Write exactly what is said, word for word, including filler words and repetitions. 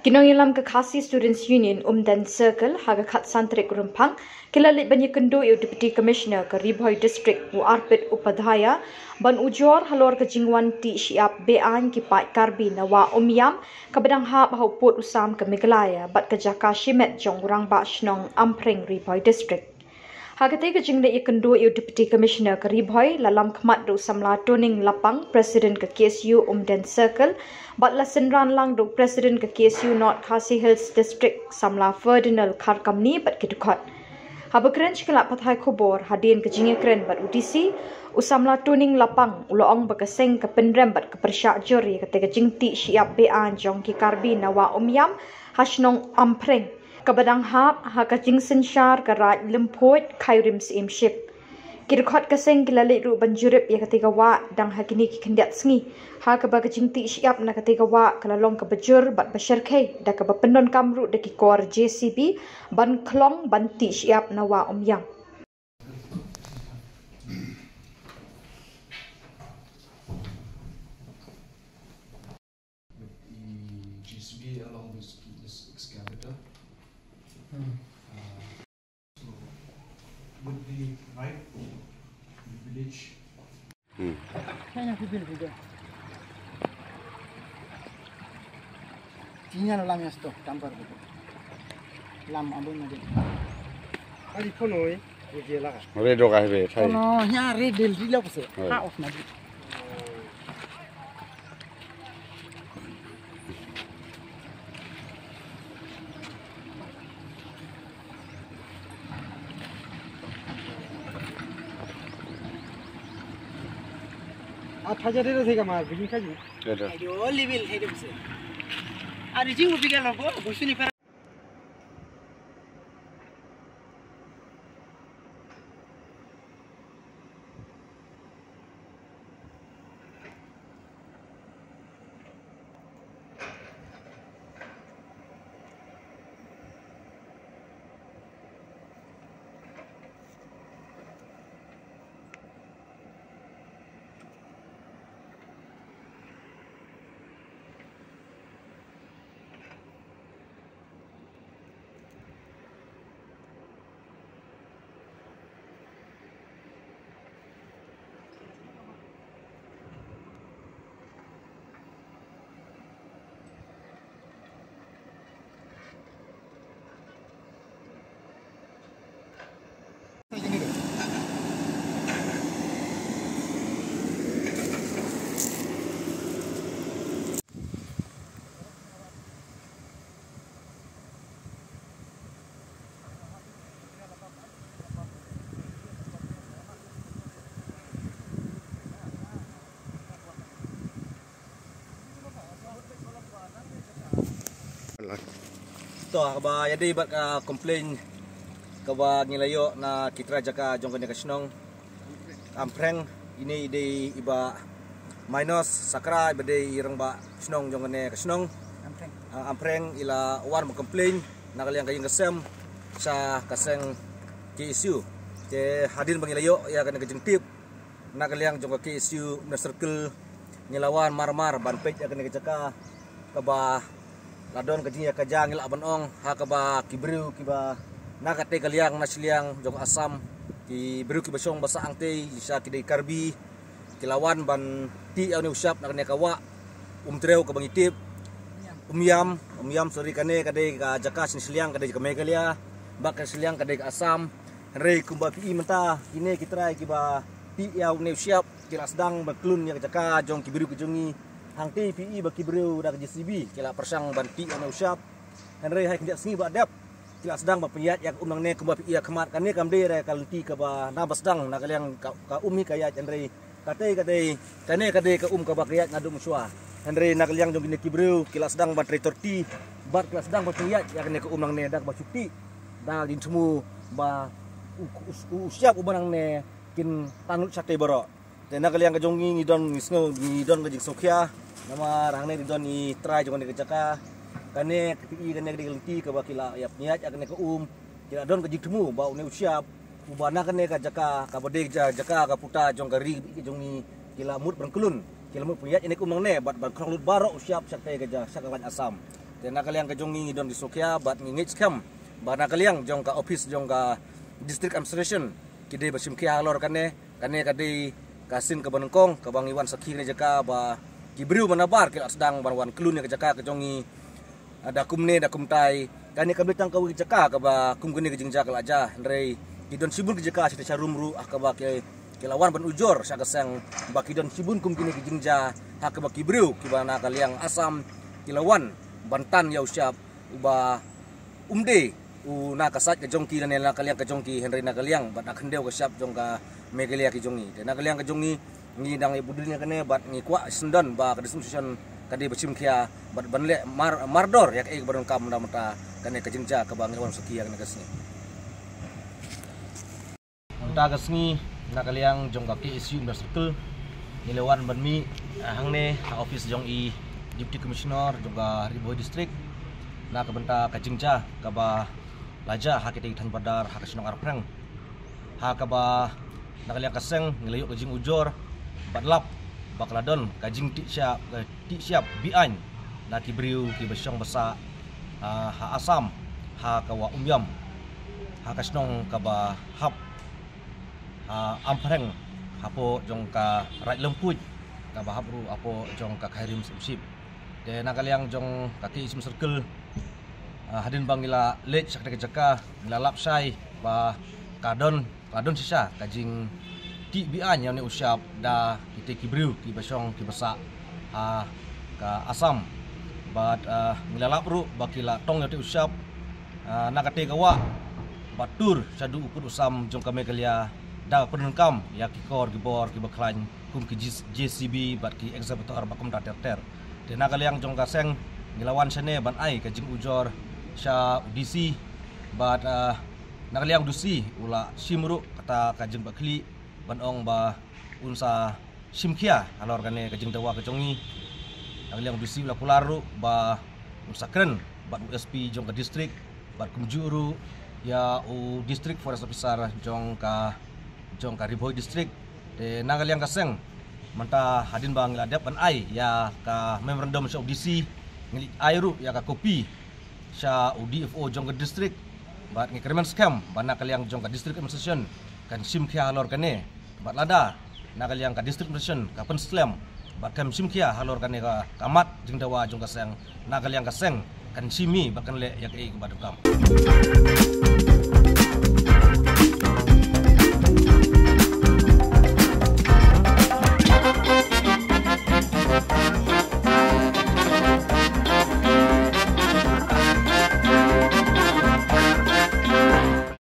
Ki nongïalam ka Khasi Students Union Umden Circle ha ka khatsan tarik Rymphang ki la leit ban ïakynduh ïa u Deputy Commissioner ka Ri Bhoi District u Arpit Upadhyaya ban ujor halor ka jingwan tih shyiap beaiñ ki paid Karbi na Wah Umiam kaba dang hap ha u pud u sam ka Meghalaya bad ka jaka shimet jong u Rangbah Shnong Amphring, Ri Bhoi District. Ha katei ka jingleit ïakynduh ïa u Deputy Commissioner ka Ri Bhoi la lam khmat da u samla Tuning Lapang, President ka K S U Umden Circle, bad la synran lang da u President ka K S U North Khasi Hills District, samla Ferdinand Kharkamni bad ki dkhot. Haba kren sha ki lad pathai khubor hadien ka jingïakren bad u D C, u samla Tuning Lapang u la ong ba ka seng ka pynrem bad ka pyrshah jur ïa katei ka jingtih shyiap beaiñ jong ki Karbi na Wah Umiam ha shnong Amphring kaba dang hap ha ka jingsynshar ka Raid Lymphuid Khyrim Syiemship. Ki dkhot ka seng ki la leit ruh ban jurip ïa katei ka wah dang ha kine ki khyndiat sngi, ha kaba ka jingtih shyiap na katei ka wah ka la long kaba jur bad ba shyrkhei, da kaba pyndonkam ruh da ki kor J C B ban khlong ban tih shyiap na Wah Umiam. With the J C B along this, this excavator. Hmm. Uh, so with the right, the village. Hmm. Kaya na pipil pipil. Chini na lam yasto, tampar pipil. Lam abun na din. Kali kono eh. Re doka hebe, thai. Kono nya re del rila puse. Oi. Ha of na di. A thaja re thega mar bini kaji. Re do. Ayo level thai de puse. A rijing ubi galo bo busuni. To, kaba ïadei bad ka complain kaba ngi la ïoh na ki trai jaka jong kane ka shnong Ampreng, ine i dei i Bah Mainos Sakra, iba dei i rangbah shnong jong kane ka shnong. Ampreng. Ah, Ampreng i la wan ba complain na ka liang ka ïing ka sem sha ka seng K S U. Te hadien ba ngi la ïoh ïa kane ka jingtip na ka liang jong ka K S U Umden Circle, ngi la wan mar mar ban peit ïa kane ka jaka kaba la don ka jingïakajia, ngi lah ban ong, ha kaba ki briew kiba na katei ka liang na shiliang jong Assam, ki briew kiba shong ba sah hangtei, shisha ki dei Karbi, ki la wan ban tih ïa une u shyiap na kane ka wah Umtrew kaba ngi tip, Umiam, Umiam, sorry, kane ka dei ka jaka shane shiliang ka dei ka Meghalaya, bad ka shiliang ka dei ka Assam. Hynrei kumba phi i mynta, kine ki trai kiba tih ïa une u shyiap ki la sdang ban klun ïa ka jaka jong ki briew ki jong ngi. Hangtei phi i ba ki briew da ka J C B ki la pyrshang ban tih ïa une u shyiap. Hynrei ha ki khyndiat sngi ba dep ki la sdang ban pynïaid ïa ka um nangne, kumba phi i ha khmat, kane kam dei re ka lynti kaba naba sdang na ka liang ka, ka um hi ka ïaid, hynrei katei ka dei, kane ka dei ka um kaba ka ïaid naduh mynshuwa. Hynrei na ka liang jong kine ki briew ki la sdang ban trei torti bad ki la sdang ban pynïaid ïa kane ka um nangne da kaba shu tih da ka jingthmu ba u, u, u, u shyiap uba nangne kin tan lut shatei baroh. Te na ka liang ka jong ngi, ngi don, ngi sngew, ngi don ka jingsngewkhia. Namar hangne ngi don i trai jong kane ka jaka. Kane ka, i kane ka dei ka lynti kaba ki la ïap pynïaid ïa kane ka um. Ki la don ka jingthmu ba une u shyiap uba na kane ka jaka kaba dei ka ja-, jaka ka puta jong ka ri ka jong ngi, ki la mut ban klun, ki la mut pynïaid ïa kane ka um nangne bad ban khrong lut baroh u shyiap sha katei ka ja-, sha ka raid Assam. Te na ka liang ka jong ngi ngi don ki sngewkhia bad ngi ngeit skhem ba na ka liang jong ka office jong ka district administration ki dei ba shim khia halor kane. Kane ka dei ka sien kaba nyngkong kaba ngi wan sakhi kane jaka ba ki briew ba nabar ki la sdang ban wan klun ïa ka jaka ka jong ngi. Ah, da kumne da kumtai, kane kam dei tang kawei ka jaka kaba kum kane ka jingjia ka la jia, hynrei ki don shibun ki jaka sha te sha rum ruh ha kaba ki, ki la wan ban ujor sha ka seng ba ki don shibun kum kine ki jingjia ha kaba ki briew kiba na ka liang Assam ki la wan ban tan ïa u shap uba um dei u na ka side ka jong ki lane na ka liang ka jong ki, hynrei na ka liang bad na khyndew ka shap jong ka Meghalaya ki jong ngi. Te na ka liang ka jong ngi ngi dang ïa budul ïa kane bad ngi kwah sngewdon ba ka district administration ka dei ba shim khia bad ban leh mar, mardor ïa kaei kaba donkam na ka bynta kane ka jingjia kaba ngi wan sakhi ïa kane ka sngi. Mynta ka sngi na ka liang jong ka K S U Inner Circle ngi la wan ban mih, ah, hangne ha office jong i Deputy Commissioner jong ka Ri Bhoi District na ka bynta ka jingjia kaba la jia ha kita ki thaiñ border ha ka shnong Arphreng, ha kaba na ka liang ka seng ngi la ïoh ka jingujor bad lap ba ka la don ka jingtih shap, ka tih shap be-aiñ na ki briew kiba shong ba sah, ah, ha Assam ha ka wah Umiam, ha ka shnong kaba hap ha Arphreng hapoh jong ka Raid Lympung, kaba hap ruh hapoh jong ka Khyrim Sumsip. Te na ka liang jong ka K S U Inner Circle, ah, hadien ba ngi la leit sha kata ka jaka ngi la lap shai ba ka don, ka don shisha ka jingtih be-aiñ ïa une u shap da kita ki briew kiba shong kiba sah ha ka Assam. Bad, ah, ngi la lap ruh ba ki la tong ïa uta u shap, ah, na kata ka wah ba tur shaduh u pud u sam jong ka Meghalaya da ka pyndonkam ïa ki kor ki bor kiba khlaiñ kum ki J-, J C B bad ki excavator bad kumta ter ter. Te na ka liang jong ka seng ngi la wan shane ban ai ka jingujor sha u D C bad, ah, na ka liang u D C u la shim ruh kata ka jingbakhlieh ban ong ba un sa shim khia halor kane ka jingdawa ka jong ngi. Na ka liang u D C u la kular ruh ba un sa kren bad u S P jong ka district bad kumjuh ruh ïa u District Forest Officer jong ka, jong ka Ri Bhoi District. Te na ka liang ka seng mynta hadien ba ngi la dep ban ai ïa ka memorandum sha u D C, ngi ai ruh ïa ka copy sha u D F O jong ka district. Bad ngi kyrmen skhem ba na ka liang jong ka district administration kan shim khia halor kane. Bad lada na ka liang ka district administration ka pynslem bad kam shim khia halor kane ka, ka mat jingdawa jong ka seng, na ka liang ka seng kan shim ïa bad kan leh ïa kaei kaba donkam.